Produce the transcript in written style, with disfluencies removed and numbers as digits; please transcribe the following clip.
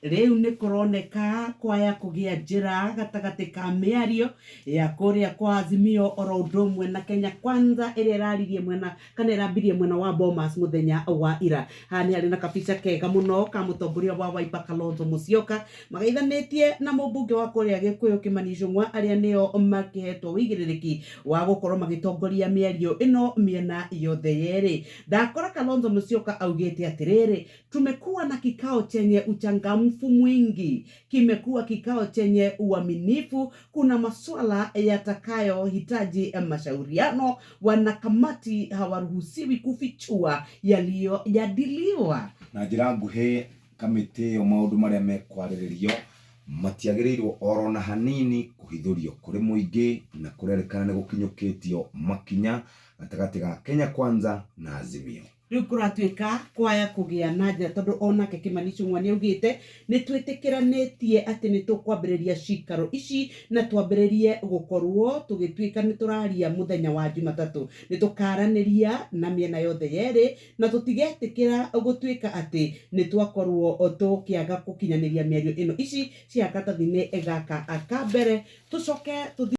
Rĩu nĩ kũroneka kwaya kũgĩa njĩra gatagatĩ ka mĩario ya kũrĩa kwa Azimio oro ũndũ ũmwe na Kenya Kwanza ĩrĩa ĩraririe mwena kana ĩrambirie mwena wa Bomas mũthenya wa ira. Haha nĩ harĩ na kabica kega mũno ka mũtongoria wa Wiper Kalonzo Musyoka magaithanĩtie na mũmbunge wa kũrĩa Gĩkũyũ Kĩmani Ichung'wa arĩa nĩo makĩhetwo wĩigĩrĩrĩki wa gũkorwo magĩtongoria mĩario ĩno mĩena yothe yerĩ. Ndakora Kalonzo Musyoka augĩte atĩrĩrĩ, tumekuwa na kikao chenye uchangamfu mwingi, kimekuwa kikao chenye uaminifu. Kuna maswala yatakayohitaji mashauriano, wanakamati hawaruhusiwi kufichua yaliyojadiliwa. Na njĩra nguhĩ, kamĩtĩ ĩyo maũndũ marĩa mekwarĩrĩrio matiagĩrĩirwo oro na hanini kũhithũrio kũrĩ mũingĩ, na kũrerĩkana nĩ gũkinyũkĩtio makinya gatagatĩ ga Kenya Kwanza na Azimio. Rĩu kũratuĩka kwaya kũgĩa na njĩra tondũ onake Kĩmani Ichung'wa nĩ augĩte nĩ twĩtĩkĩranĩtie atĩ nĩ tũkwambĩrĩria cikaro ici na twambĩrĩrie gũkorwo tũgĩtuĩka nĩ tũraria mũthenya wa Jumatatũ, nĩ tũkaranĩria na mĩena yothe yerĩ na tũtigetĩkĩra gũtuĩka atĩ nĩ twakorwo tũkĩaga gũkinyanĩria mĩario ĩno. Ici cia karatathi-inĩ gaka ka mbere, tũcoke tũthiĩ.